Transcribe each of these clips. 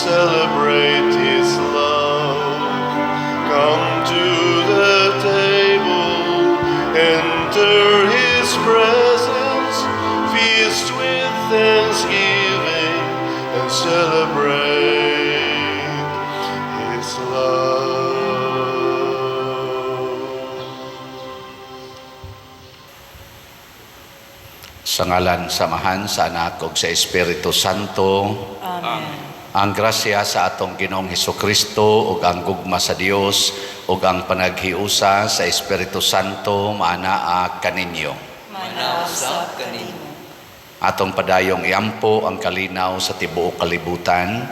celebrate His love. Come to the table, enter His presence, feast with thanksgiving, and celebrate His love. Sa ngalan sa Amahan, sa Anak ug sa Espiritu Santo. Amen. Ang grasya sa atong Ginoong Hesukristo ug ang gugma sa Dios ug ang panaghiusa sa Espiritu Santo maanaa kaninyo. Manaa usab kanimo. Atong padayong iampo ang kalinaw sa tibuok kalibutan,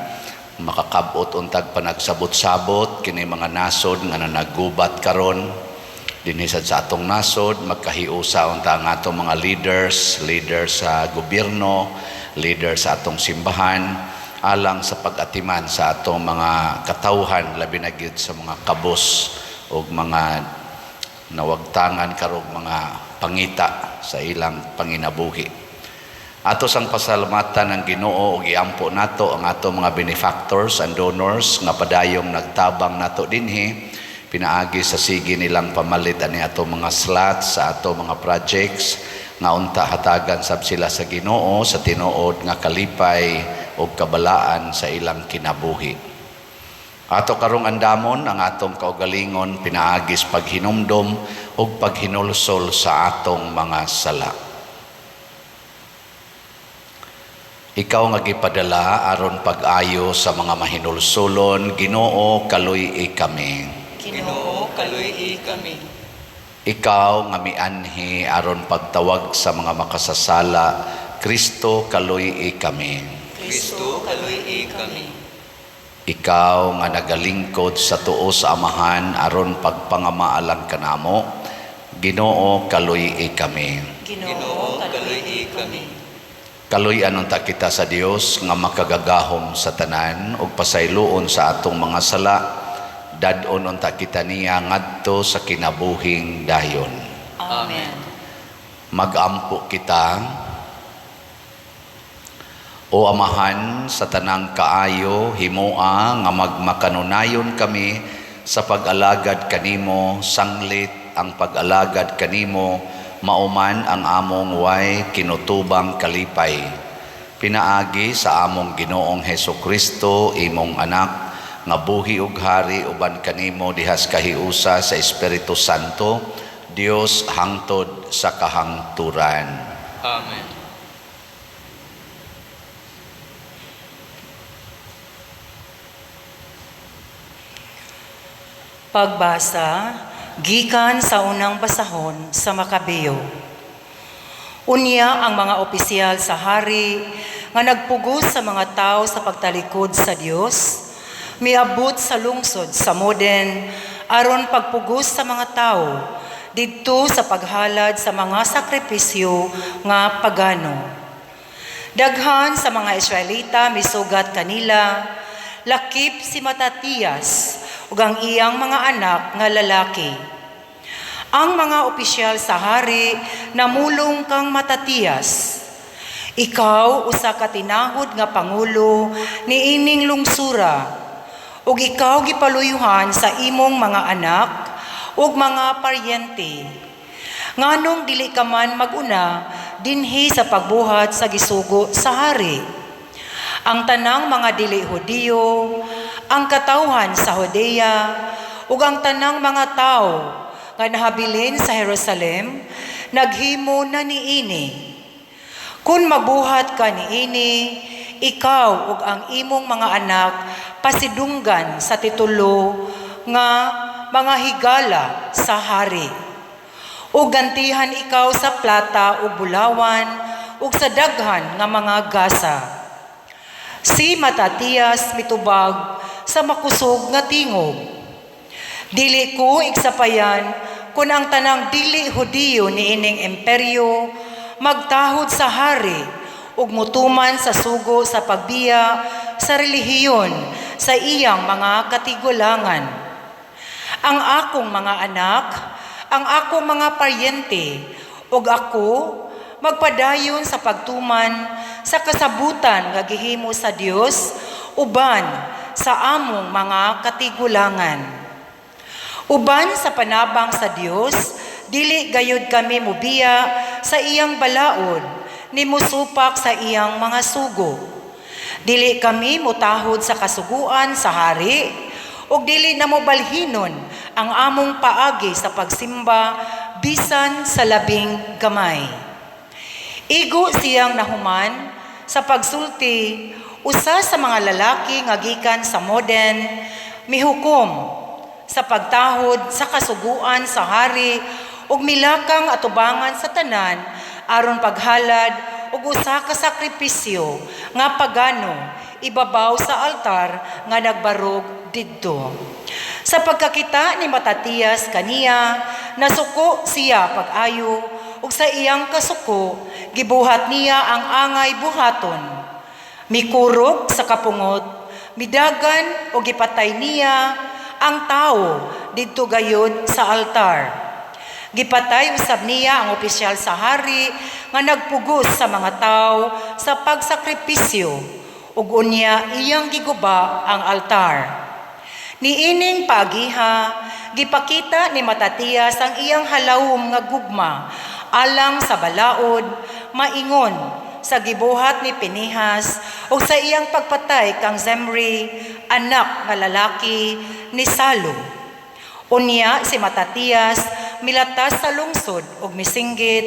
makakabot untag panagsabot-sabot kini mga nasod nga nanagubat karon dinhi sad sa atong nasod. Magkahiusa unta ang atong mga leaders, leaders sa gobyerno, leaders sa atong simbahan, alang sa pag-atiman sa atong mga katawhan, labi na gyud sa mga kabos ug mga nawagtangan karong mga pangita sa ilang panginabuhi. Ato sang pasalamatan ang Ginoo ug iampo nato ang ato mga benefactors and donors nga padayong nagtabang nato dinhi pinaagi sa sige nilang pamalit ani ato mga slots sa ato mga projects, nga unta hatagan sab sila sa Ginoo sa tinuod nga kalipay ug kabalaan sa ilang kinabuhi. Ato karong andamon ang atong kaugalingon pinaagi sa paghinumdom ug paghinulsol sa atong mga sala. Ikaw nga gipadala aron pag-ayo sa mga mahinulsolon, Ginoo, kaluy-i kami. Ginoo, kaluy-i kami. Ikaw nga mianhi aron pagtawag sa mga makasasala, Kristo, kaluy-i kami. Kristo, kaluy-i kami. Ikaw nga nagalingkod sa tuo sa Amahan aron pagpangamaalang kanamo, Ginoo, kaluy-i kami. Ginoo, kaluy-i kami. Kaluy-an unta kita sa Dios nga makagagahom sa tanan ug pasayloon sa atong mga sala. Dad-on unta kita niya ngadto sa kinabuhing dayon. Amen. Magampo kita. O Amahan sa tanang kaayo, himoa nga magmakanunayon kami sa pag-alagad kanimo, sanglit ang pag-alagad kanimo, mauman ang among way kinutubang kalipay. Pinaagi sa among Ginoong Heso Kristo, imong anak, nga buhi ug hari uban kanimo dihas kahiusa sa Espiritu Santo, Dios hangtod sa kahangturan. Amen. Pagbasa gikan sa unang basahon sa Makabeo. Unya ang mga opisyal sa hari nga nagpugos sa mga tao sa pagtalikod sa Dios, miabot sa lungsod sa Moden aron pagpugos sa mga tao didto sa paghalad sa mga sakripisyo nga pagano. Daghan sa mga Israelita misugat kanila, lakip si Matatias ug ang iyang mga anak nga lalaki. Ang mga opisyal sa hari namulong kang Matatias, "Ikaw usa ka tinahod nga pangulo niining lungsura, ug ikaw gipaluyuhan sa imong mga anak ug mga paryente. Nganong dili ka man mag-una dinhi sa pagbuhat sa gisugo sa hari? Ang tanang mga dili Hudiyo, ang katawhan sa Judea, ug ang tanang mga tawo nga nahabilin sa Jerusalem, naghimo na niini. Kung magbuhat ka niini, ikaw ug ang imong mga anak pasidunggan sa titulo nga mga higala sa hari. Ug gantihan ikaw sa plata ug bulawan ug sa daghan nga mga gasa." Si Matatias mitubag sa makusog nga tingog, "Dili ko igsapayan kung ang tanang dili Hudiyo niining imperyo magtahod sa hari ug mutuman sa sugo sa pagbiya sa relihiyon sa iyang mga katigulangan. Ang akong mga anak, ang akong mga paryente, ug ako magpadayon sa pagtuman sa kasabutan nga gihimo sa Dios uban sa among mga katigulangan. Uban sa panabang sa Dios, dili gayud kami mubiya sa iyang balaod, ni musupak sa iyang mga sugo. Dili kami mutahod sa kasuguan sa hari, ug dili na mobalhinon ang among paagi sa pagsimba bisan sa labing gamay. Igo siyang nahuman sa pagsulti, usa sa mga lalaki nga gikan sa Moden mihukom sa pagtahod sa kasuguan sa hari ug milakang atubangan sa tanan aron paghalad og usa ka sakripisyo nga pagano ibabaw sa altar nga nagbarog didto. Sa pagkakita ni Matatias kaniya, nasuko siya pag-ayo ug sa iyang kasuko gibuhat niya ang angay buhaton. Mikurog sa kapungot, midagan o gipatay niya ang tawo didto gayud sa altar. Gipatay usab niya ang opisyal sa hari nga nagpugos sa mga tawo sa pagsakripisyo ug unya iyang giguba ang altar. Niining paagiha, gipakita ni Matatias ang iyang halawom nga gugma alang sa balaod, maingon sa gibuhat ni Pinehas ug sa iyang pagpatay kang Zemri, anak nga lalaki ni Salo. Unya si Matatias milatas sa lungsod ug misinggit,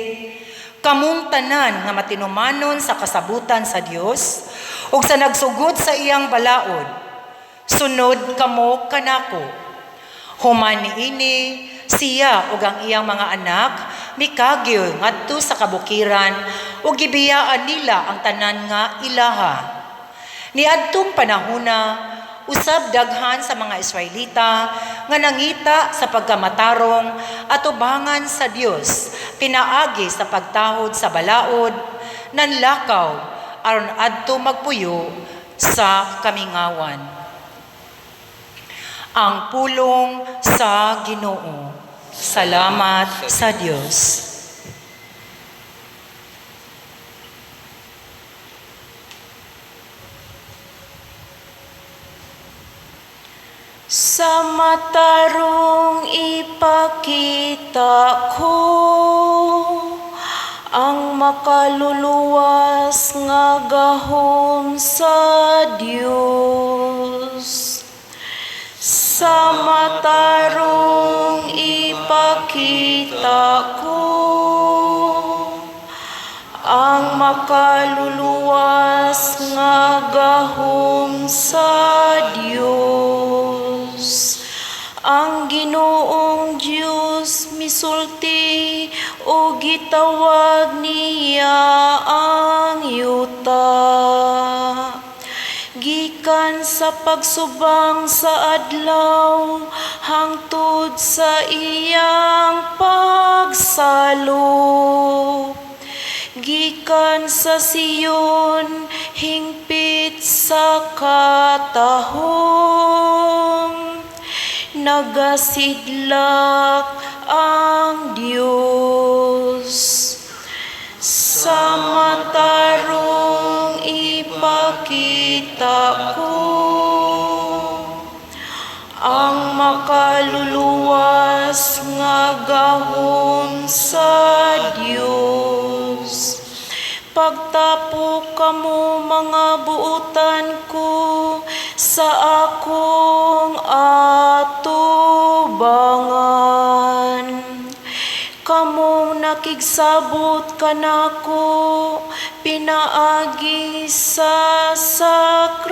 "Kamong tanan nga matinumanon sa kasabutan sa Dios ug sa nagsugod sa iyang balaod, sunod kamo kanako." Human niini, siya ug ang iyang mga anak mikagyo ngadto sa kabukiran ug gibiyaan nila ang tanan nga ilaha. Niadtong panahona, usab daghan sa mga Israelita nga nangita sa pagkamatarong atubangan sa Dios pinaagi sa pagtahod sa balaod, nanlakaw aron adto magpuyo sa kamingawan. Ang pulong sa Ginoo. Salamat sa Dios. Sa matarong ipakita ko ang makaluluwas nga gahom sa Dios. Sa matarong ipakita ko ang makaluluwas nga gahom sa Dios. Ang Ginoong Dios misulti o gitawag niya ang yuta. Gikan sa pagsubang sa adlaw hangtod sa iyang pagsalop. Gikan sa Sion hingpit sa katahom, nagasidlak ang Dios. Sa matarong ipakita ko ang makaluluwas nga gahom sa Dios. Pagtapok kamo mga buotan ko sa akong atubangan. Kamong nakigsabot kanako pinaagi sa sakripisyo.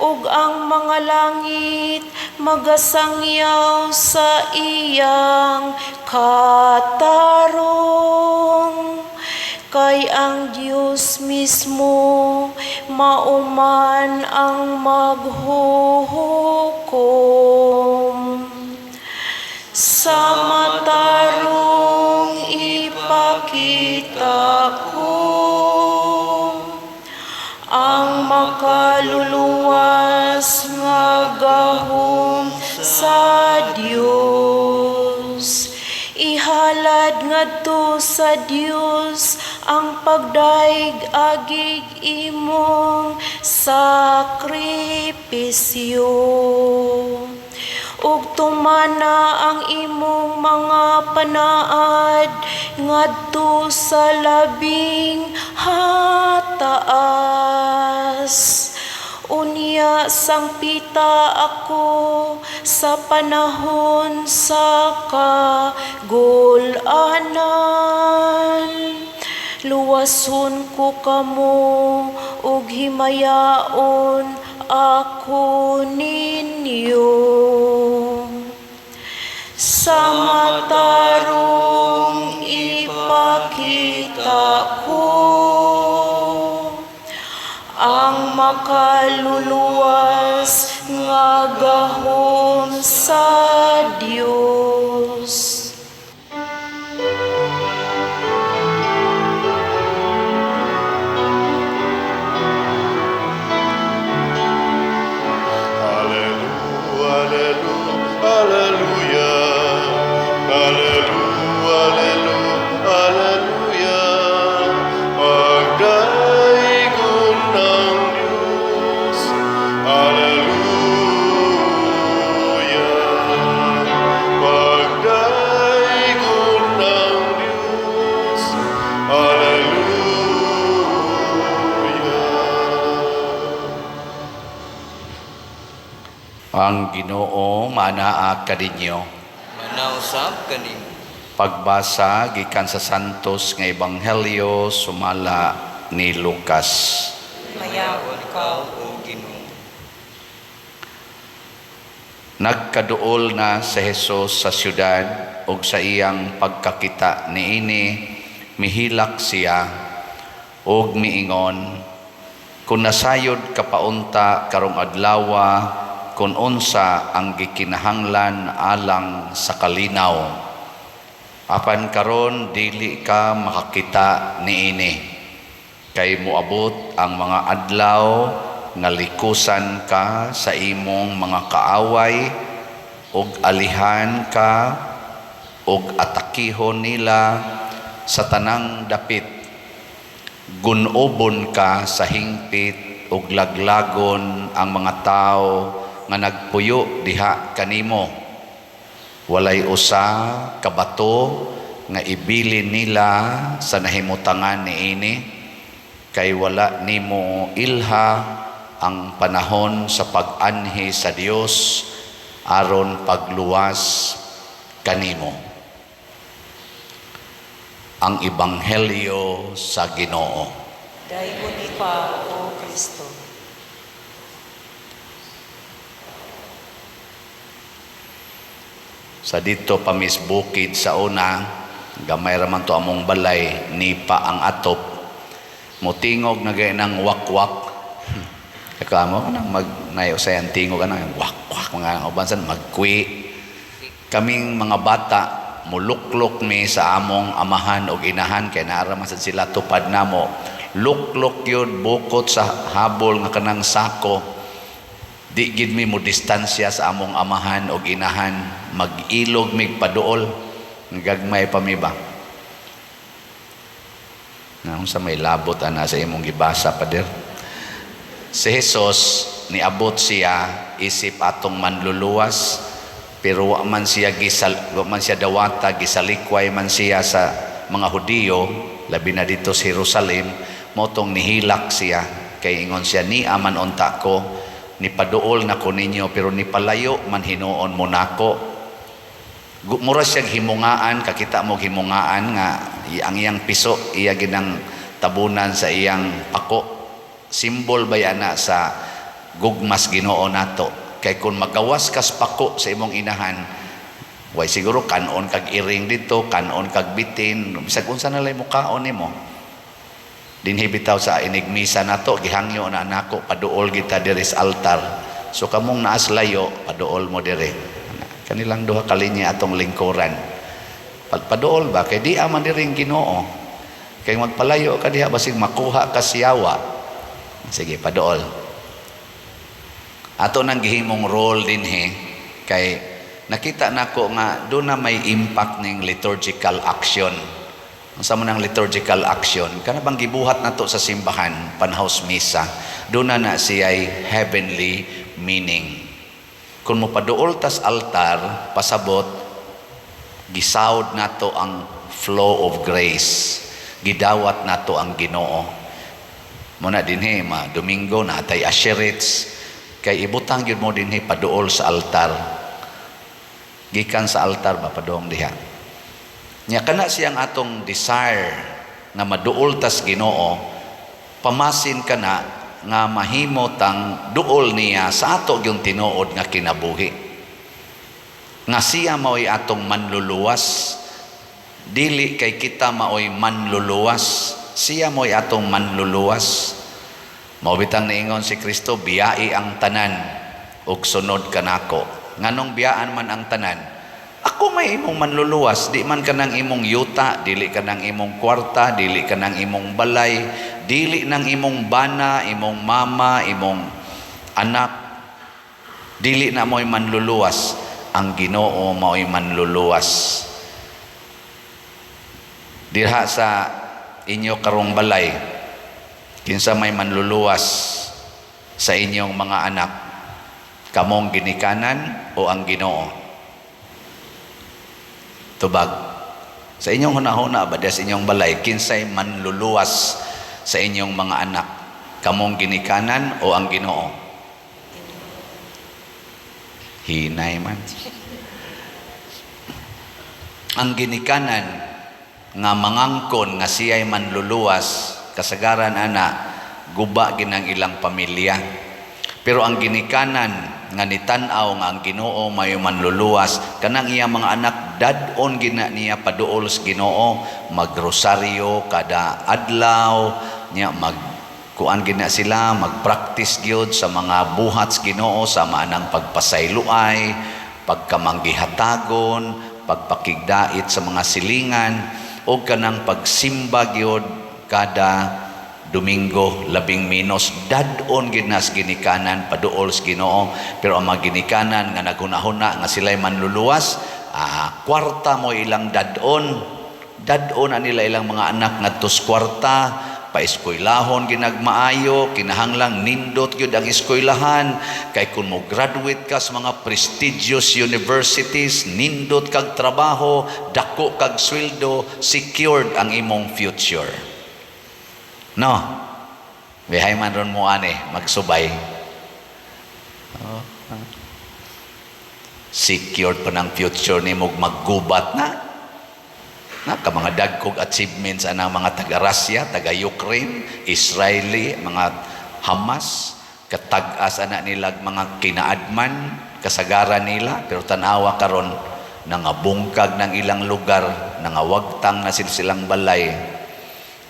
Ug ang mga langit magasangyaw sa iyang katarong. Kay ang Dios mismo mauman ang maghuhukom. Sa matarong ipakita ko ang makaluluwas nga gahom sa Dios. Ihalad ngadto sa Dios ang pagdaig agig imong sakripisyo. Ug tumana ang imong mga panaad ngadto sa labing hataas. Unya sangpita ako sa panahon sa kagul-anan. Luwason ko kamo ug himayaon ako ninyo. Sa matarong ipakita ko ang makaluluwas nga gahom sa Dios. Alleluia, alleluia, alleluia, alleluia, alleluia. Pagdaigon ng Diyos. Alleluia. Pagdaigon ng Diyos. Alleluia. Ang Ginoo manaa kaninyo. Manausab kanimo. Pagbasa gikan sa Santos nga Ebanghelyo sumala ni Lucas. Mayaon Ikaw, O Ginoo. Nagkaduol na si Jesus sa syudad ug sa iyang pagkakita niini mihilak siya ug miingon, "Kun nasayod ka paunta karong adlawa kun unsa ang gikinahanglan alang sa kalinaw. Apan karon dili ka makakita niini, kay moabot ang mga adlaw nga likusan ka sa imong mga kaaway ug alihan ka ug atakihon nila sa tanang dapit. Gunobon ka sa hingpit ug laglagon ang mga tawo nga nagpuyo diha kanimo. Walay usa ka bato nga ibilin nila sa nahimutangan niini, kay wala nimo ilha ang panahon sa pag-anhi sa Dios aron pagluwas kanimo." Ang Ebanghelyo sa Ginoo. Daygon ikaw, O Kristo. Sa dito pamis bukid sa una, gamay ra man to among balay, nipa ang atop. Mutingog na gay nang wakwak. Kamo kanang mag nayo sa tingog kanang wakwak mga uban sa magkwi. Kaming mga bata muluklok mi sa among amahan og inahan kay naara man sad sila tupad namo. Luklok yun bukot sa habol nga kanang sako. Di gid mi mo distansya sa among amahan og inahan, mag-ilog mig paduol, gagmay pa mi ba. Na unsa may labot ana sa imong gibasa, pader. Si Jesus niabot siya isip atong manluluwas, pero wa man siya gisal, wa man siya dawata, gisalikway man siya sa mga Hudiyo, labi na dito sa Jerusalem, motong nihilak siya kay ingon siya, "Ni aman unta ko, nipaduol na ko ninyo, pero nipalayo man hinuon mo nako." Mura siyang himungaan, kakita mo himungaan nga ang iyang piso iya ginang tabunan sa iyang pako. Simbol ba yan na sa gugmas Ginoo nato? Kay kung magawas kas pako sa imong inahan, way siguro kanon kag iring dito, kanon kag bitin, bisag unsa na lay mukaon nimo. Dinhi bitaw sa inigmisa nato, gihangyo na nako paduol kita diri sa altar. So kamong naas layo, paduol mo diri. Kanilang duha ka linya atong lingkuran. Pagpaduol ba kay di aman diri ang Ginoo. Kay magpalayo ka diha basig makuha ka siyawa. Sige, paduol. Ato nang gihimong role dinhi kay nakita nako nga do na may impact ning liturgical action. Ang sa nang liturgical action, kana bang gibuhat nato sa simbahan panhaws misa, duna na siya'y heavenly meaning. Kung mopaduol tas altar, pasabot gisawd nato ang flow of grace, gidawat nato ang Ginoo. Muna dinhi ma Domingo natay asherits, kay ibutang gyud mo dinhi paduol sa altar, gikan sa altar ba padung diha. Nya kana siyang atong desire nga maduol tas Ginoo, pamasin kana nga mahimo tang duol niya sa ato gyung tinuod nga kinabuhi. Nga siya mao'y atong manluluwas, dili kay kita mao'y manluluwas, siya mao'y atong manluluwas. Mao bitang niingon si Kristo, "Biyai ang tanan ug sunod kanako." Nganong biyaan man ang tanan? Ako may imong manluluwas, di man kanang imong yuta, dili kanang imong kwarta, dili kanang imong balay, dili nang imong bana, imong mama, imong anak. Dili na mo'y manluluwas, ang Ginoo mao'y manluluwas. Dirha sa inyo karong balay, kinsa may manluluwas sa inyong mga anak? Kamong ginikanan o ang Ginoo? Tubag. Sa inyong hunahuna ba, sa inyong balay, kinsay manluluwas sa inyong mga anak? Kamong ginikanan o ang Ginoo? Hinay man. Ang ginikanan nga mangangkon nga siya'y manluluwas, kasagaran ana guba ginang ilang pamilya. Pero ang ginikanan nga nitan-aw nga ang Ginoo may manluluwas, kanang iya mga anak dad-on gina niya paduol sa Ginoo, magrosaryo kada adlaw niya, mag kuan gina sila, magpractice gyud sa mga buhat sa Ginoo, sa maanang pagpasayloay, pagkamanggihatagon, pagpakigdait sa mga silingan, o kanang pagsimba gyud kada Domingo labing minos. Dad-on gid nas ginikanan paduol sa Ginoo. Pero ang mga ginikanan nga naghunahuna nga sila'y manluluwas, kwarta mo ilang dad-on. Dad-on na nila ilang mga anak ngadto sa kwarta, paeskwelahon ginagmaayo, kinahanglang nindot gyud ang eskwelahan kay kung mo graduate ka sa mga prestigious universities, nindot kag trabaho, dako kag sweldo, secured ang imong future. No? Bihay man ron mo ane, magsubay. Oh. Secured pa ng future ni mo, maggubat na. Na, ka mga dagkog achievements anang mga taga-Russia, taga-Ukraine, Israeli, mga Hamas, katag-as ana nila mga kinaadman, kasagaran nila, pero tanawa karon nangabungkag ng ilang lugar, nangawagtang na silsilang balay,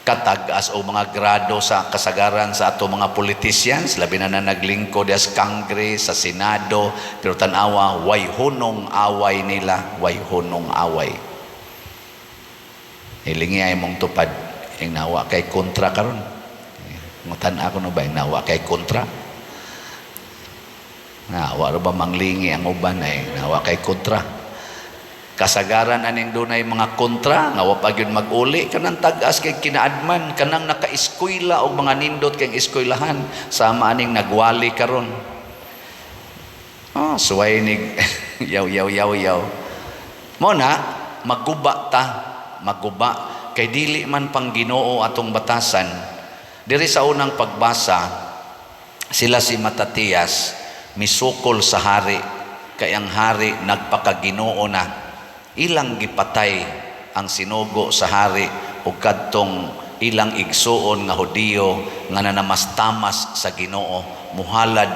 katag-as o mga grado sa kasagaran sa ato mga politicians, labi na na naglingkod as Congress, sa Senado, pero tanawa, way hunong away nila, way hunong away. Hilingi ay mong tupad, ing nawa kay kontra karon. Ngutan ako no ba, ing nawa kay kontra? Nawa ra ba manglingi ang uban ay nawa kay kontra? Kasagaran aning dunay mga kontra nga wa pa gyud mag-uli, kanang tag-as kay kinaadman, kanang naka-eskwela og mga nindot kay eskwelahan, sama aning nagwali karon. Oh, suway ni yaw yaw yaw yaw. Mo na maguba ta, maguba kay dili man pang Ginoo atong batasan. Diri sa unang pagbasa, sila si Matatias misukol sa hari kay ang hari nagpakaginoo na. Ilang gipatay ang sinugo sa hari ug kadtong ilang igsuon nga Hudiyo nga nanamastamas sa Ginoo, muhalad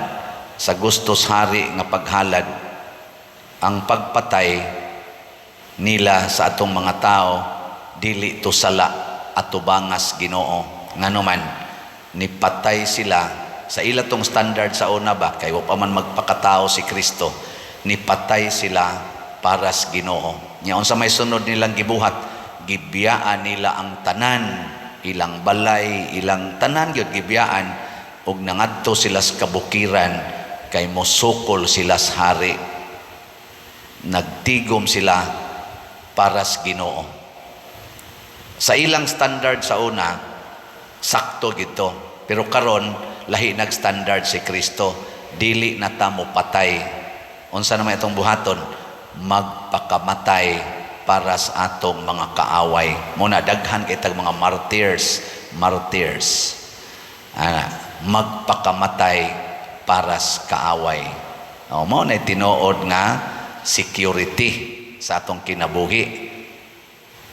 sa gustos hari nga paghalad. Ang pagpatay nila sa atong mga tao dili to sala atubangas Ginoo. Nganuman nipatay sila sa ila tong standard sa una ba, kay wa pa man magpakatao si Kristo, nipatay sila para sa Ginoo. Nya unsa may sunod nilang gibuhat? Gibiyaan nila ang tanan, ilang balay, ilang tanan gyud gibiyaan, ug nangadto sila sa kabukiran kay mosukol sila sa hari. Nagtigom sila para sa Ginoo. Sa ilang standard sa una, sakto gito. Pero karon lahi nag-standard si Kristo, dili na ta mo patay. Unsa naman itong buhaton? Magpakamatay para sa atong mga kaaway. Muna daghan kay tag mga martyrs, martyrs. Ah, magpakamatay para sa kaaway. O, mao na tinuod nga security sa atong kinabuhi.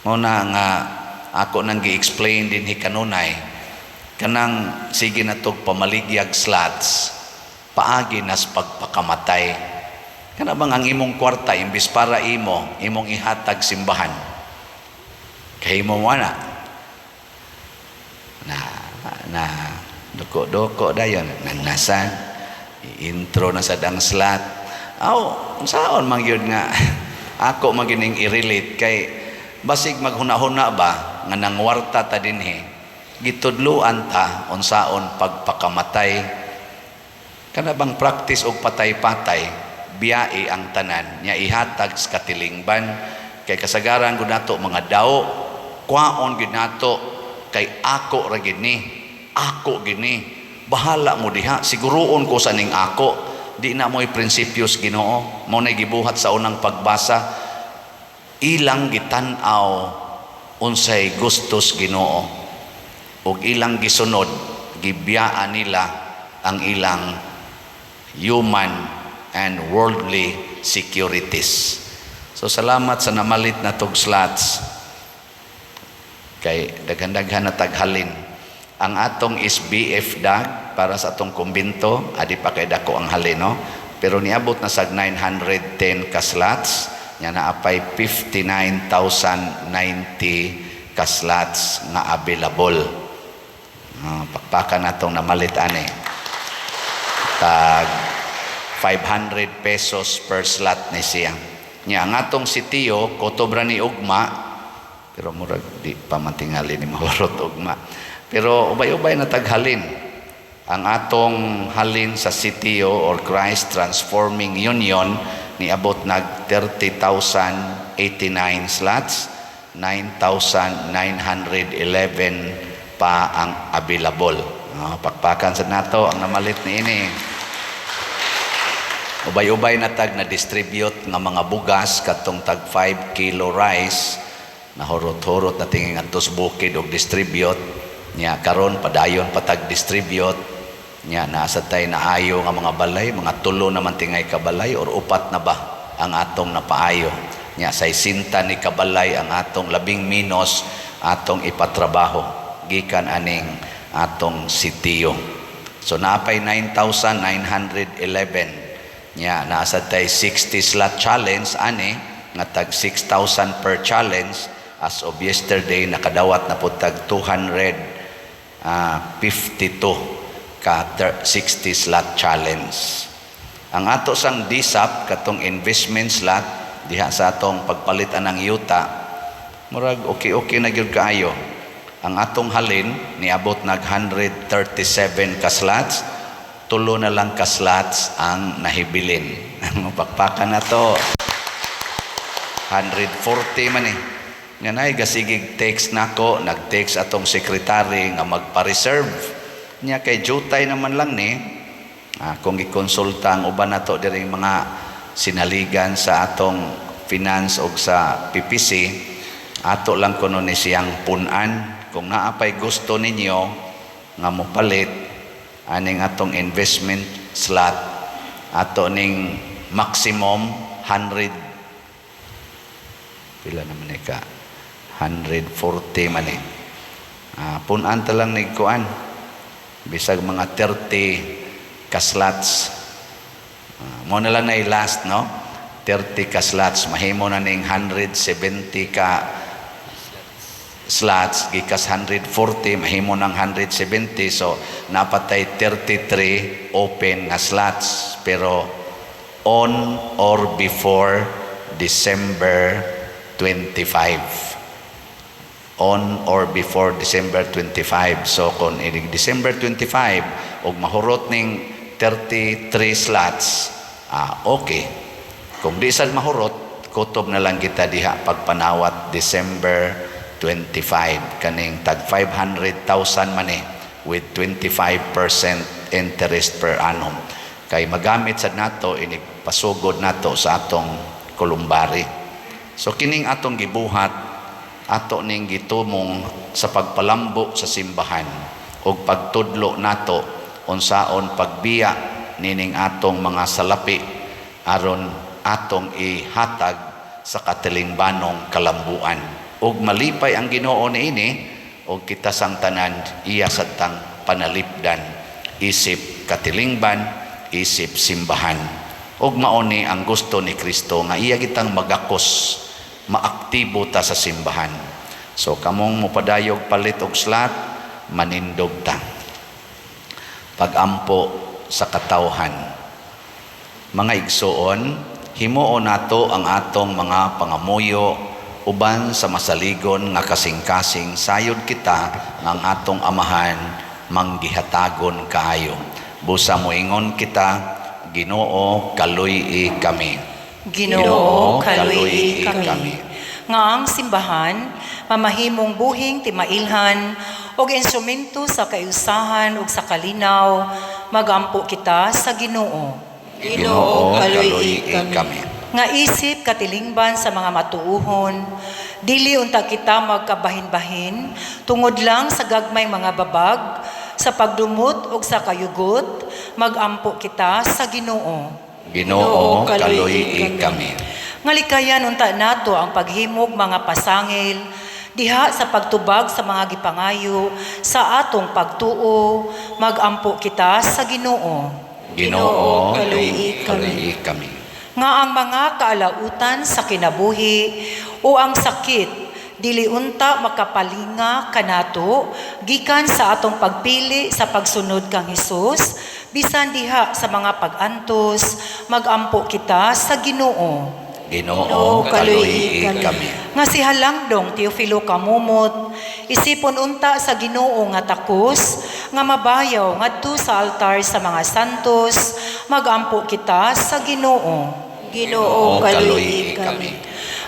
Mao na nga ako nang gi-explain din kanunay kanang sige na tog pamaligyag slots, paagi nas pagpakamatay. Kana bang ang imong kwarta, imbis para imo, imong ihatag simbahan, kay mo na na na duko-duko dayon nanasan intro na sa dang slot. Aw, saon man gyud nga ako magining i-relate kay basig maghuna-huna ba nga nangwarta ta dinhi, gitudluan ta unsaon pagpakamatay. Kana bang practice og patay-patay, biyai ang tanan nya ihatag sa katilingban, kay kasagaran gud nato mga daw kwaon gid nato kay ako ra gid ni, ako gid ni, bahala mo diha, siguruon ko sa ning ako. Di na mo'y prinsipyos Ginoo. Mao nay gibuhat sa unang pagbasa, ilang gitan-aw unsay gustos Ginoo ug ilang gisunod, gibiyaan nila ang ilang human and worldly securities. So salamat sa namalit na tog slots kay daghan-daghan na taghalin. Ang atong SBF dag para sa atong kumbinto, adi pa kay dako ang halin, no? Pero niabot na sag 910 ka slots, nya naapay 59,090 ka slots nga available. Pakpakan natong namalit ani. Tag 500 pesos per slot ni siya. Nya ang atong sitiyo, kutob ra ni ugma, pero murag di pa man tingali ni mahurot ugma. Pero ubay-ubay na taghalin. Ang atong halin sa sitiyo or Christ Transforming Union niabot nag 30,089 slots, 9,911 pa ang available. Pakpakan sa nato ang namalit ni ini. Ubay-ubay na tag na distribute nga mga bugas, katong tag 5 kilo rice, nahurot-hurot na tingin ngadto sa bukid og distribute nya. Karon padayon pa tag distribute nya. Naa tay naayo nga mga balay, mga tulo naman tingay ka balay or upat na ba ang atong napaayo nya. Say-sinta ni kabalay ang atong labing minos atong ipatrabaho gikan aning atong sitiyo. So naapay 9,911 nya. Naa sad tay 60 slot challenge ani nga tag 6,000 per challenge. As of yesterday, nakadawat na pud tag 252 ka 60 slot challenge. Ang ato sang DSAP, katong investment slot diha sa atong pagpalit anang yuta, murag okay-okay na gyud kaayo. Ang atong halin niabot nag 137 ka slots, tulo na lang ka slots ang nahibilin. Pakpakan na to. 140 man eh. Nga nay gasigig text nako, nag-text atong sekretary nga magpa-reserve. Nya kay jutay naman lang ni. Kung gikonsulta ang uban nato diri, mga sinaligan sa atong finance og sa PPC, ato lang kuno ni siyang punan kung naa pay gusto ninyo nga mopalit aning atong investment slot. Ato ning maximum 100, pila naman ni ka, 140 man eh. Punan ta lang ni kuan bisag mga 30 ka slots. Mo na lang na last, no, 30 ka slots, mahimo na ning 170 ka slots. Gikas 140, mahimo ng 170, so napatay 33 open nga slots, pero on or before December 25, on or before December 25. So kung inig December 25 og mahurot ning 33 slots, okay. Kung di sad mahurot, kutob na lang kita diha pagpanawat December. 25, kaning tag 500,000 man eh, with 25% interest per annum kay magamit sad nato inig pasugod nato sa atong columbary. So kining atong gibuhat, ato ning gitumong sa pagpalambo sa simbahan ug pagtudlo nato unsaon pagbiya nining atong mga salapi aron atong ihatag sa katilingbanong kalambuan, ug malipay ang Ginoo niini, ug kita sang tanan iya sadtang panalipdan isip katilingban, isip simbahan. Ug mao ni ang gusto ni Kristo nga iya kitang magakos, maaktibo ta sa simbahan. So kamong mopadayog palit og slot, manindog ta. Pagampo sa katawhan. Mga igsoon, himuon nato ang atong mga pangamuyo uban sa masaligon nga kasing-kasing sayod kita nga ang atong Amahan manggihatagon kaayo. Busa moingon kita, Ginoo, kaluy-i kami. Ginoo, kaluy-i kami. Nga ang simbahan mamahimong buhing timailhan og instrumento sa kayusahan ug sa kalinaw, magampo kita sa Ginoo. Ginoo, kaluy-i kami. Nga isip katilingban sa mga matuuhon, dili unta kita magkabahin-bahin tungod lang sa gagmay mga babag, sa pagdumot ug sa kayugot, magampo kita sa Ginoo. Ginoo, kaluy-i kami. Nga likayan unta nato ang paghimog mga pasangil diha sa pagtubag sa mga gipangayo sa atong pagtuo, magampo kita sa Ginoo. Ginoo, kaluy-i kami. Nga ang mga kaalautan sa kinabuhi o ang sakit dili unta makapalinga kanato gikan sa atong pagpili sa pagsunod kang Hesus bisan diha sa mga pag-antos, magampo kita sa Ginoo. Ginoo, kaluy-i kami. Nga si Halangdong Teofilo Kamumot isipon unta sa Ginoo nga takos nga mabayaw ngadto sa altar sa mga santos, magampo kita sa Ginoo. Ginoo, kaluy-i kami.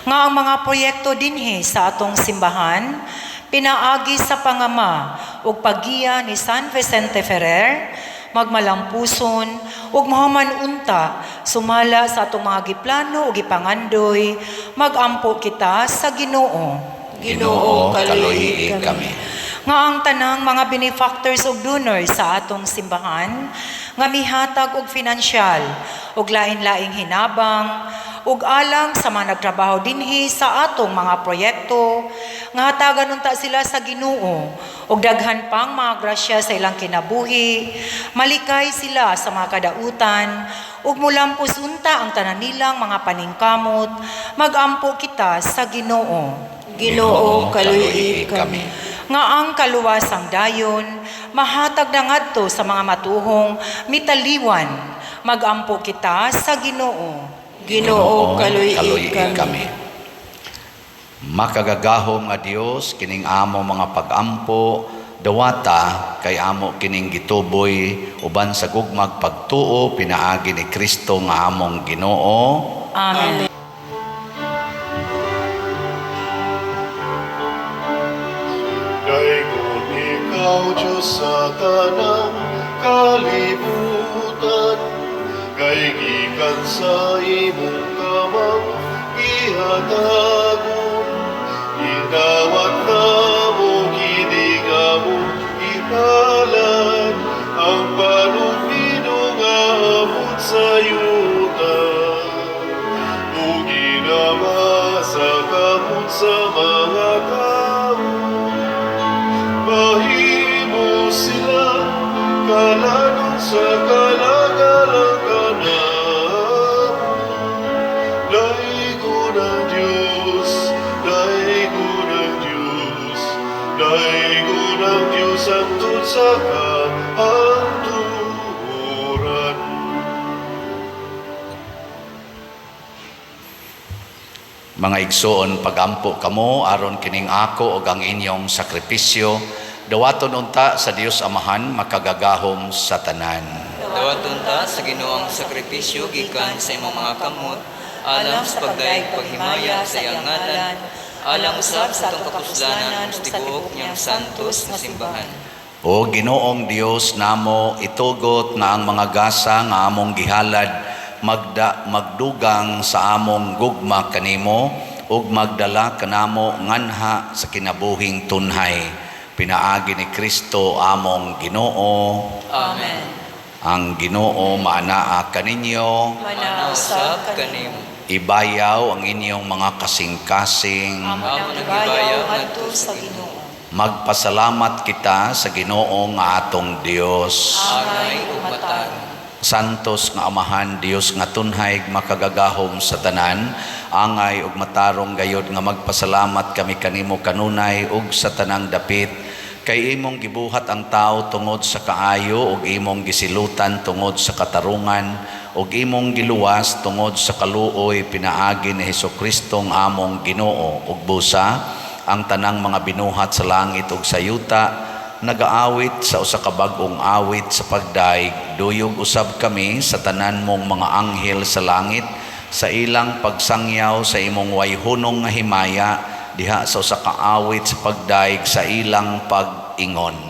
Nga ang mga proyekto dinhi sa atong simbahan pinaagi sa pangama ug paggiya ni San Vicente Ferrer magmalampuson ug mahuman unta sumala sa atong mga giplano ug gipangandoy, magampo kita sa Ginoo. Ginoo, kaluy-i kami. Nga ang tanang mga benefactors ug donors sa atong simbahan nga mihatag og finansyal ug lain-laing hinabang ug alang sa mga nagtrabaho dinhi sa atong mga proyekto, nga hatagan unta sila sa Ginoo ug daghan pang mga grasya sa ilang kinabuhi, malikay sila sa mga kadautan ug mulampos unta ang tanan nilang mga paningkamot, magampo kita sa Ginoo. Ginoo, kaluy-i kami. Nga ang kaluwasang dayon mahatag na ngadto sa mga matuhong mitaliwan, magampo kita sa Ginoo. Ginoo, kaluy-i kami. Makagagahom nga Dios, kining amo mga pagampo dawata kay amo kining gituboy uban sa gugmag pagtuo pinaagi ni Kristo nga among Ginoo. Amen. Daygon ikaw, Diyos, sa tanang kalibutan, kay gikan sa imong kamang ihatagon, idawat namo kini nga among ihalad, ang panumino nga abot sa yuta. Ug ginama sa kamot sa mga tao, mahimo sila kalanon sa kalagalang kanamo. Daygon ang Diyos, daygon ang Diyos, daygon ang Diyos hangtod sa kahangturan. Mga igsoon, pagampo kamo aron kining ako ug ang inyong sakripisyo dawaton unta sa Dios Amahan makagagahom sa tanan. Dawaton ta sa Ginoo ang sakripisyo gikan sa imong mga kamot, alang sa pagdayeg paghimaya sa iyang ngalan, Alang usab sa atong kapuslanan ug sa tibuok niyang santos nga simbahan. O Ginoong Dios namo, itugot nga ang mga gasa nga among gihalad magdugang sa among gugma kanimo ug magdala kanamo nganha sa kinabuhing tunhay, pinaagi ni Kristo among Ginoo. Amen. Ang Ginoo maanaa kaninyo. Manaa Usab usab kanimo. kanimo. Ibayaw ang inyong mga kasing-kasing. Amo nang ibayaw ngadto sa Ginoo. Magpasalamat kita sa Ginoo nga atong Dios. Angay ug matarong. Santos nga Amahan, Dios nga tunhay makagagahom sa tanan, angay ug matarong gayod nga magpasalamat kami kanimo kanunay ug sa tanang dapit, kay imong gibuhat ang tao tungod sa kaayo ug imong gisilutan tungod sa katarungan ug imong giluwas tungod sa kaluoy pinaagi ni Hesukristo nga among Ginoo. Ug busa ang tanang mga binuhat sa langit ug sa yuta nagaawit sa usa ka bag-ong awit sa pagdaig. Duyog usab kami sa tanan mong mga anghel sa langit sa ilang pagsangyaw sa imong wayhunong nga himaya diha sa usa ka awit sa pagdaig sa ilang pag-ingon.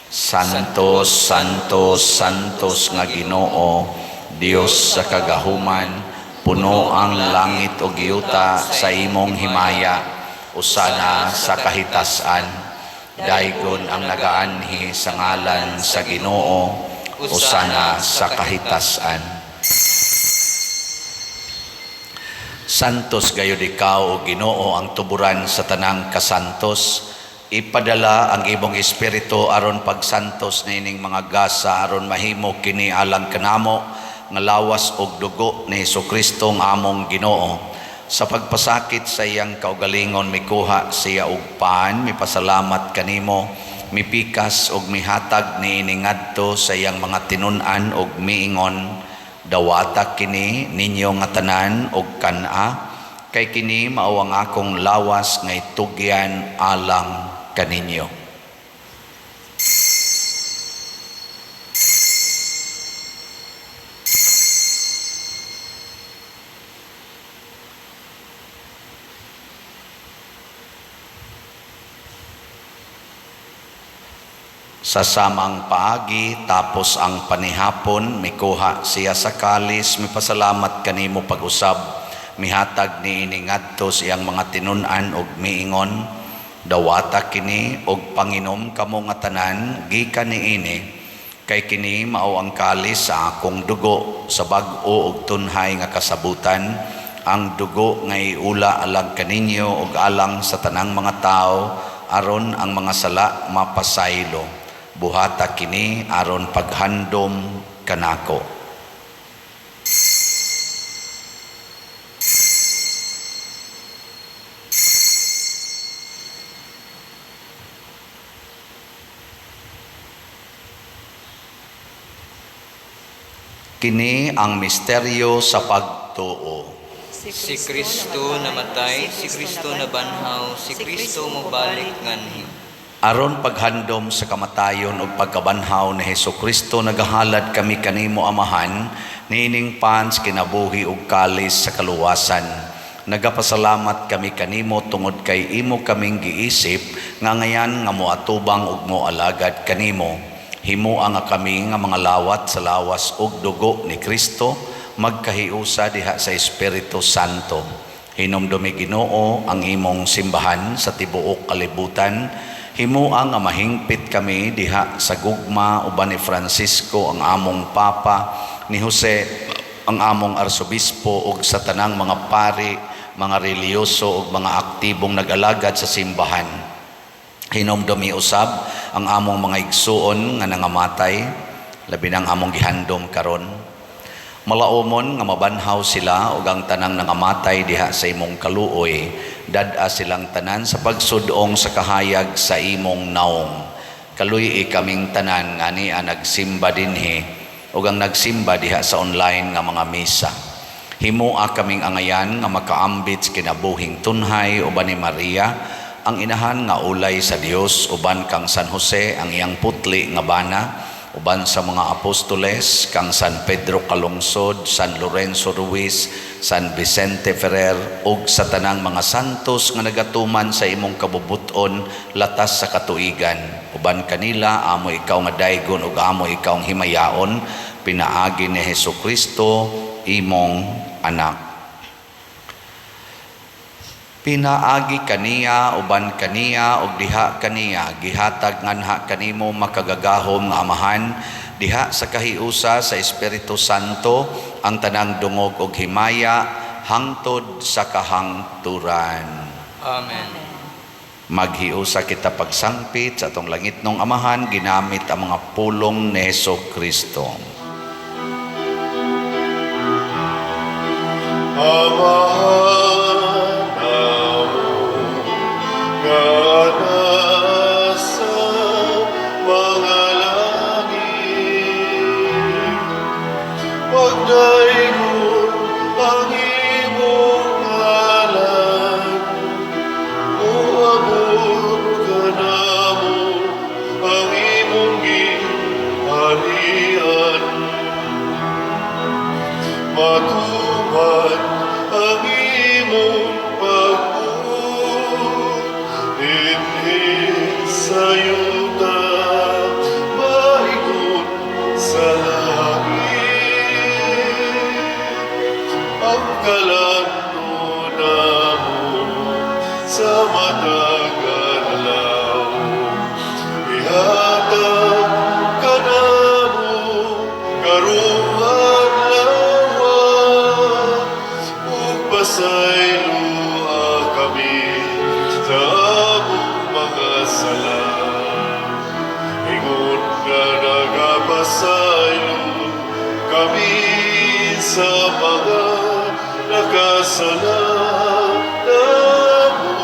Santos, Santos, Santos nga Ginoo, Dios sa kagahuman, puno ang langit ug yuta sa imong himaya, usana sa kahitasan. Daygon ang nagaanhi sa ngalan sa Ginoo, usana sa kahitasan. Santos gayud ikaw, o Ginoo, ang tuburan sa tanang kasantos. Ipadala ang imong espiritu aron pagsantos niining mga gasa, aron mahimo kini alang kanamo nga lawas ug dugo ni Hesukristo nga among Ginoo. Sa pagpasakit sa iyang kaugalingon, mikuha siya og pan, mipasalamat kanimo, mipikas ug mihatag niini ngadto sa iyang mga tinun-an ug miingon: "Dawata kini ninyo nga tanan og kan-a, kay kini mao ang akong lawas nga itugyan alang kaninyo." Sa samang paagi, tapos ang panihapon, mikuha siya sa kalis, mipasalamat kanimo pag-usab, mihatag niini ngadto sa iyang mga tinun-an ug miingon: "Dawata kini og panginom kamo nga tanan gikan niini, kay kini mao ang kalis sa akong dugo sa bag-o ug tunhay nga kasabutan, ang dugo nga iula alang kaninyo ug alang sa tanang mga tawo aron ang mga sala mapasaylo. Buhata kini aron paghandom kanako." Kini ang misteryo sa pagtuo. Si Kristo namatay, si Kristo nabanhaw, si Kristo mobalik nganhi. Aron paghandom sa kamatayon ug pagkabanhaw ni Hesukristo, nagahalad kami kanimo, Amahan, niining pan sa kinabuhi ug kalis sa kaluwasan. Nagapasalamat kami kanimo tungod kay imo kaming giisip nga ngayan nga moatubang ug moalagad kanimo. Himoa nga kami nga mga lawat sa lawas ug dugo ni Kristo magkahiusa diha sa Espiritu Santo. Hinumdumi, Ginoo, ang imong simbahan sa tibuok kalibutan. Himoa nga mahingpit kami diha sa gugma uban ni Francisco ang among Papa, ni Jose ang among arsobispo, ug sa tanang mga pari, mga relihiyoso ug mga aktibong nag-alagad sa simbahan. Hinumdumi usab ang among mga igsuon nga nangamatay, labi nang among gihandom karon. Malaumon nga mabanhaw sila ug ang tanang nangamatay diha sa imong kaluoy. Dad-a silang tanan sa pagsudong sa kahayag sa imong naong. Kaluy-i kaming tanan nga ania nagsimba dinhi ug ang nagsimba diha sa online nga mga misa. Himoa kaming angayan nga makaambit sa kinabuhing tunhay uban ni Maria, ang inahan nga ulay sa Dios, uban kang San Jose ang iyang putli nga bana, Uban sa mga apostoles kang San Pedro Calungsod, San Lorenzo Ruiz, San Vicente Ferrer ug sa tanang mga santos nga nagatuman sa imong kabubuton latas sa katuigan. Uban kanila amo ikaw nga daygon ug amo ikaw ang himayaon pinaagi ni Hesus Kristo imong anak. Pinaagi kaniya, uban kaniya, ug diha kaniya, gihatag nganha kanimo makagagahom nga Amahan, diha sa kahiusa sa Espiritu Santo, ang tanang dungog ug himaya, hangtod sa kahangturan. Amen. Maghiusa kita pagsangpit sa atong langitnong Amahan, ginamit ang mga pulong ni Hesus Kristo. Amahan namo nga nasa mga langit, pagdaygon ang imong ngalan, moabot kanamo ang imong gingharian. Matuman ang imong pagbuot dinhi sa yuta mahigod sa langit. Ang kalan-on namo sa matag adlaw, ihatag kanamo karong adlaw, ug pasayloa kami sa among mga sala, ingon nga nagapasaylo kami sa mga nakasala namo.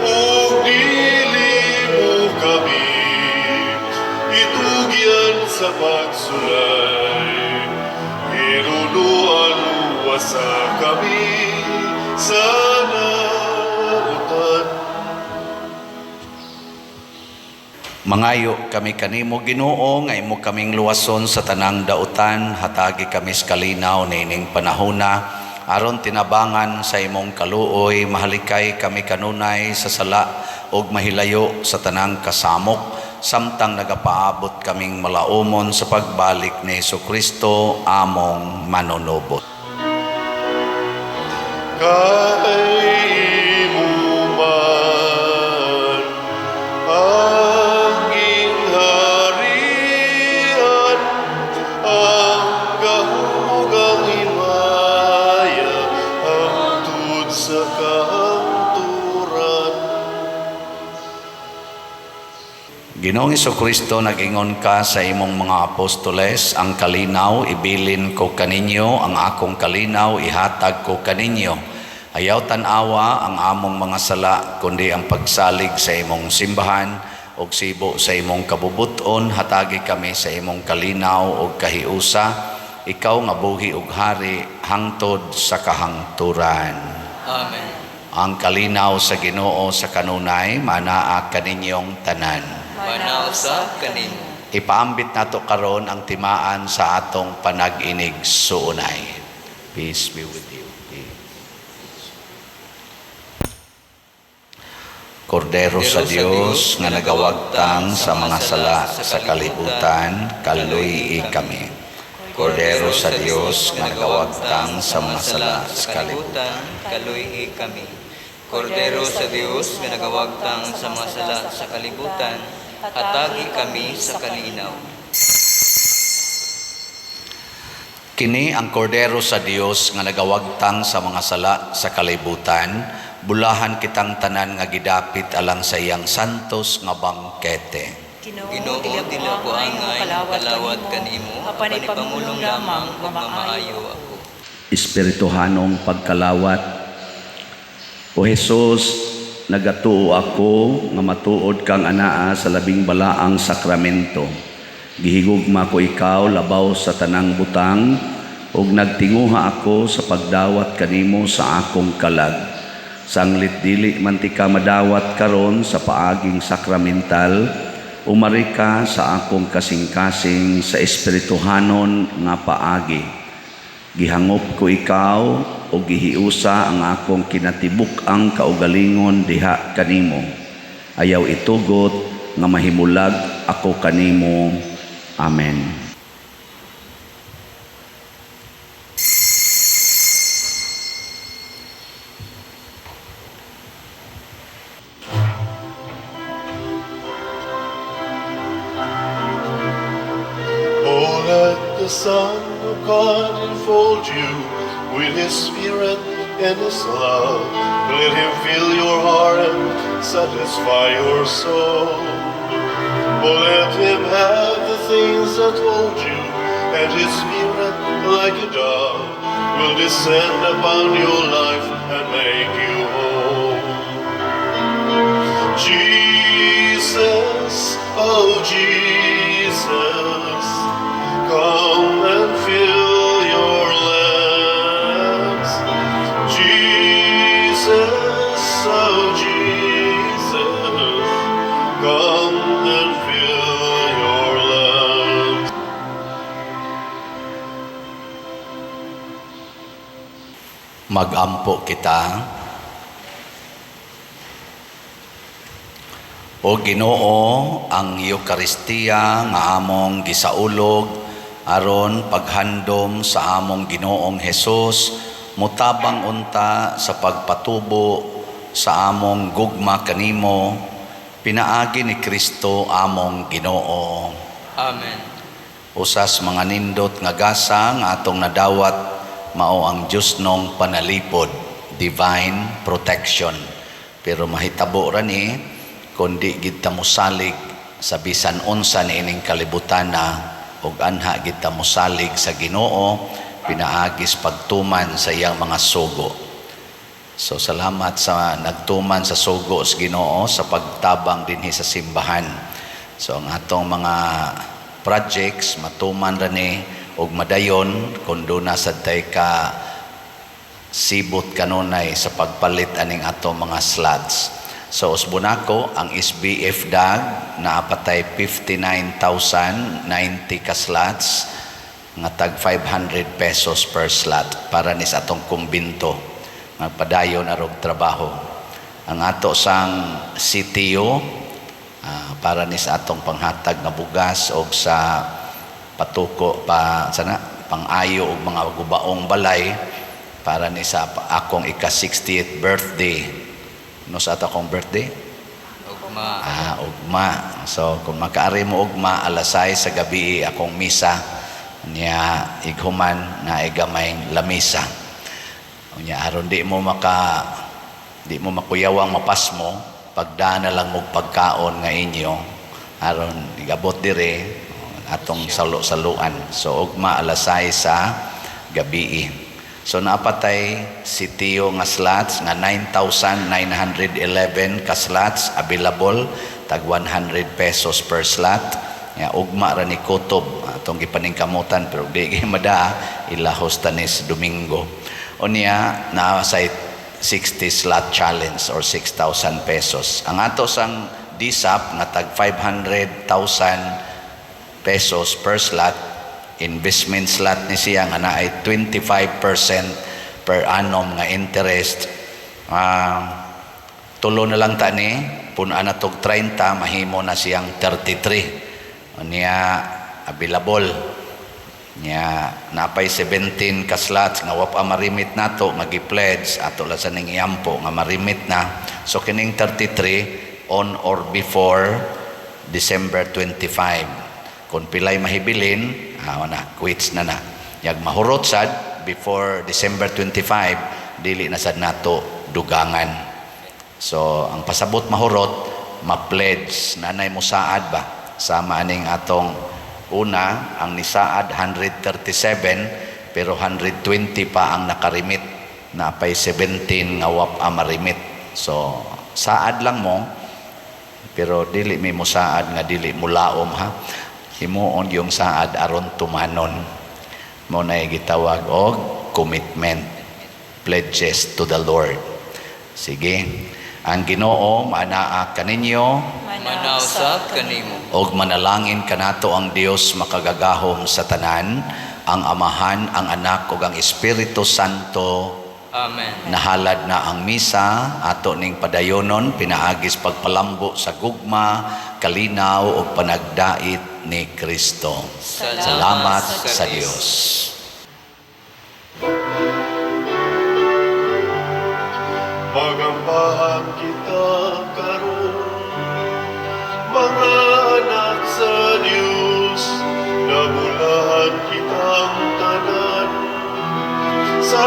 Ug dili mo kami itugyan sa pagsulay, hinunuan luwasa kami sa nautan. Mangayo kami kanimo, Ginoo, nga imo kaming luwason sa tanang dautan, hatagi kami sa kalinaw niining panahona aron tinabangan sa imong kaluoy mahalikay kami kanunay sa sala ug mahilayo sa tanang kasamok samtang nagapaabot kaming malaumon sa pagbalik ni Hesukristo among manunubos. Kay imo man ang gingharian, ang gahom ug ang himaya, hangtod sa kahangturan. Ginoong Hesukristo, nag-ingon ka sa imong mga apostoles, ang kalinaw ibilin ko kaninyo, ang akong kalinaw ihatag ko kaninyo. Ayaw tan-awa ang among mga sala, kundi ang pagsalig sa imong simbahan ug sibo sa imong kabubuton, hatagi kami sa imong kalinaw ug kahiusa, ikaw nga buhi ug hari hangtod sa kahangturan. Amen. Ang kalinaw sa Ginoo sa kanunay manaa kaninyong tanan. Manaw sa kanimo. Ipaambit nato karon ang timaan sa atong panag-inig suunay. Peace be with you. Peace. Kordero sa Dios nga nagawagtang sa mga sala sa kalibutan, kaluy kami. Kordero sa Dios nga nagawagtang sa mga sala sa kalibutan, kaluy kami. Kordero sa Dios nga nagawagtang sa mga sala sa kalibutan, hatagi kami sa kalinaw. Kini ang kordero sa Dios nga nagawagtang sa mga sala sa kalibutan, bulahan kitang tanan nga gidapit alang sa iyang santos nga bangkete. Ginoo, dili ako angay kalawat kanimo, apan ipamulong lamang ug mamaayo ako. Espirituhanong pagkalawat. O Hesus, nagatuo ako nga matuod kang anaa sa labing balaang sakramento. Gihigugma ko ikaw labaw sa tanang butang ug nagtinguha ako sa pagdawat kanimo sa akong kalag. Sanglit dili man ti ka madawat karon sa paaging sakramental, Umari ka sa akong kasing-kasing sa espirituhanon nga paagi. Gihangop ko ikaw o gihiusa ang akong kinatibuk-ang kaugalingon diha kanimo. Ayaw itugot nga mahimulag ako kanimo. Amen. Oh, let the Son of God enfold you with His Spirit and His love. Let Him fill your heart and satisfy your soul. Oh, let Him have the things that hold you, and His Spirit, like a dove, will descend upon your life and make you whole. Jesus, oh Jesus, come and fill your lamps. Jesus, oh Jesus, come and fill your lamps. Magampo kita. O Ginoo, ang Eukaristiya nga among gisaulog aron paghandom sa among Ginoong Hesus, mutabang unta sa pagpatubo sa among gugma kanimo pinaagi ni Kristo among Ginoo. Amen. Usas mga nindot nga gasa nga atong nadawat mao ang Diyosnong panalipod, divine protection. Pero mahitabo ra ni kundi gid ta mosalig sa bisan unsa niining kalibutan na ug anha gid ta mosalig sa Ginoo pinaagis pagtuman sa iyang mga sugo. So salamat sa nagtuman sa sugo sa Ginoo sa pagtabang dinhi sa simbahan. So ang atong mga projects matuman ra ni og madayon kung duna sad tay ka sibot kanunay sa pagpalit aning atong mga slots. So usbon nako ang SBF DAG naapatay 59,090 ka slots nga tag 500 pesos per slot para ni sa atong kumbinto nga padayon arog trabaho. Ang ato sang CTO para ni sa atong panghatag nga bugas og sa patuko pa sana pang-ayo og mga gubaong balay para ni sa akong ika 60th birthday. No sa ato akong birthday? Ugma. Ah, ugma. So kung makaari mo ugma, alas 6 sa gabi akong misa niya, ighuman na gamay lamisa. Unya aron di mo makuyawang mapasmo, pagdana lang mo pagkaon nga inyo aron igabot dire atong salo-saluan. So ugma alas 6 sa gabi. So naapatay sitio nga slots nga 9,911 ka slots available, tag 100 pesos per slot. Ya, ugma ra ni kutob atong gipaningkamutan, pero di gyud mada, ilahos ta ni sa Domingo. Unya naa sa 60 slot challenge or 6,000 pesos. Ang ato sang DSAP nga tag 500,000 pesos per slot, investment slot ni siya nga naay 25% per annum nga interest. Tulo na lang ta ni, punuan na tog 30, mahimo na siyang 33. Unya available. Nya napay 17 ka slots nga wa pa marimit nato nga gi-pledge, ato lang sa ning iampo nga marimit na. So kining 33 on or before December 25. Kung pilay mahibilin, na, quits na na. Yag mahurot sad before December 25, dili na sad nato dugangan. So ang pasabot mahurot, ma-pledge nanay mo saad ba sama aning atong una ang nisaad 137, pero 120 pa ang nakarimit, napay 17 nga wap a marimit. So saad lang mo, pero dili may musaad nga dili mulaom ha. Himuon yung saad aron tumanon. Mo na gitawag og commitment, pledges to the Lord. Sige. Ang Ginoo maanaa kaninyo. Manausap kanimo. Og manalangin kanato ang Dios makagagahom sa tanan, ang Amahan, ang Anak ug ang Espiritu Santo. Amen. Nahalad na ang misa, ato ning padayonon pinaagis pagpalambo sa gugma, kalinaw ug panagdait ni Kristo. Salamat sa Dios. Magambahan kita karon, mga anak sa Diyos, nabulahan kitang tanan sa